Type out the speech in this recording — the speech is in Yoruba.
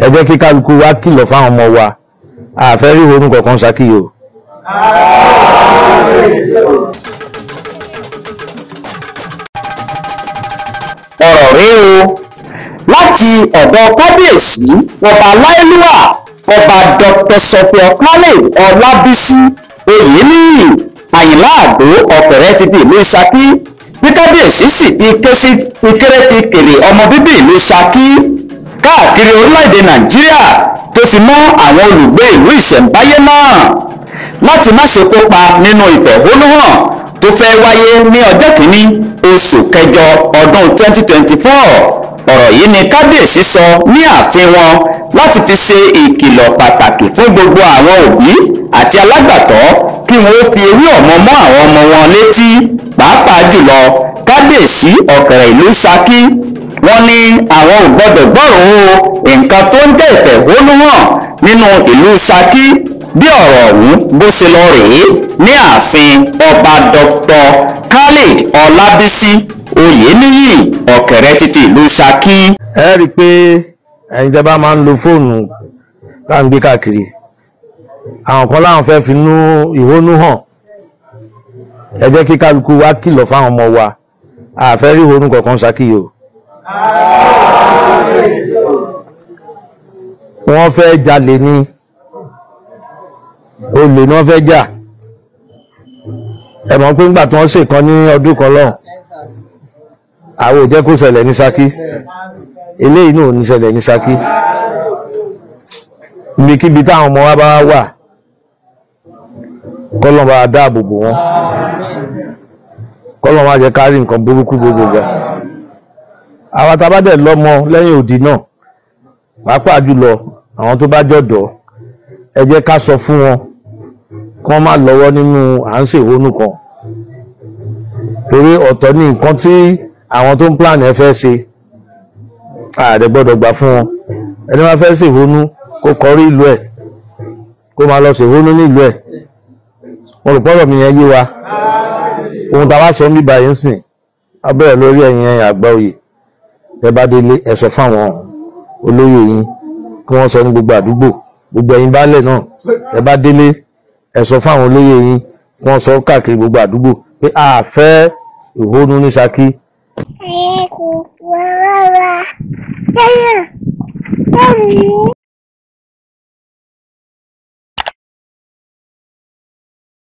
Ẹ jẹ́ kí kálukú wa kìlọ̀ fáwọn ọmọ wa, a fẹ́ rí ìhónú kankan Ṣakí o. Ọ̀rọ̀ rèé o láti ọ̀dọ̀ kábíyèsí ọba láìlúwà ọba Dr. Sọfíọ Khalid Ọlábísí Oyèníyì Àyìnlá Àdó Ọ̀kẹ̀rẹ̀ títí ìlú Ṣakí, tí kábíyèsí sì ti ké sí tikéré ti kèrè ọmọ bíbí ìlú Ṣakí káàkiri orílẹ̀-èdè Nàìjíríà tó fi mọ́ àwọn olùgbé ìlú ìṣẹ̀ǹbáyé náà láti má ṣe kópa nínú ìfẹ̀hónúhàn tó fẹ́ wáyé ní ọjọ́ kìíní oṣù kẹjọ ọdún 2024. Ọ̀rọ̀ yìí ni kábíyèsí sọ ní ààfin wọn láti fi ṣe ìkìlọ̀ pàtàkì fún gbogbo àwọn òbí àti alágbàtọ́ kí wọ́n fi ewé ọ̀mọ́ mọ́ àwọn ọmọ wọn létí, pàápàá jùlọ kábíyèsí Ọ̀kẹ̀rẹ̀ ìlú Ṣakí. Wọ́n ní àwọn ò gbọ́dọ̀ gbọ́ròó nǹkan tó ń jẹ́ ìfẹ̀hónúhàn nínú ìlú Ṣakí. Bí ọ̀rọ̀ ọ̀hún bó ṣe lọ rèé ní ààfin ọba Dr. Khalid Ọlábísí Oyèníyì Ọ̀kẹ̀rẹ̀ títí ìlú Ṣakí. Ẹ rí i pé ẹ̀yin tẹ́ bá máa ń lo fóònù tá à ń gbé káàkiri, àwọn kan láwọn fẹ́ fi nú ìhónú hàn. Ẹ jẹ́ kí kálukú wa kìlọ̀ fáwọn ọmọ wa, a fẹ́ rí ìhónú kankan Ṣakí o. Wọ́n fẹ́ jalè ni, olè ni wọ́n fẹ́ jà. Ẹ mọ̀ pé nígbà tí wọ́n ṣèkan ní ọdún kan lọ́hùn, àwọn ò jẹ́ kó ṣẹlẹ̀ ní Ṣakí. Eléyìí náà ò ní ṣẹlẹ̀ ní Ṣakí. Ibikíbi táwọn ọmọ wa bá wà, kọ́lọ́n bá dáàbò bò wọ́n, kọ́lọ́n má jẹ́ ká rí nǹkan burúkú gbogbo gbà. Àwa tá a bá dẹ̀ lọ́mọ lẹ́yìn òdì náà, pàápàá jùlọ àwọn tó bá jọ̀dọ̀, ẹ jẹ́ ká sọ fún wọn kí wọ́n má lọ́wọ́ nínú à ń ṣèhónú kan, torí ọ̀tọ̀ ní nǹkan tí àwọn tó ń plan ẹ fẹ́ ṣe, ààrẹ gbọ́dọ̀ gbà fún wọn. Ẹni wọ́n fẹ́ ṣèhónú kó kọrí ìlú ẹ̀, kó máa lọ ṣèhónú nílùú ẹ̀. Mo rò pọ́rọ̀ mi yẹn yé wa. Ohun tá a wá sọ ń bíbá yìí ń sìn, á bẹ̀rẹ̀ lórí ẹ̀yin ẹ̀yin àgbà oyè. Ẹ bá délé, ẹ sọ fáwọn olóyè yín kí wọ́n sọ ní gbogbo àdúgbò, gbogbo ẹ̀yin baálẹ̀ náà, ẹ bá délé, ẹ sọ fáwọn olóyè yín kí wọ́n sọ káàkiri gbogbo àdúgbò pé a fẹ́ ìhónú ní Ṣakí.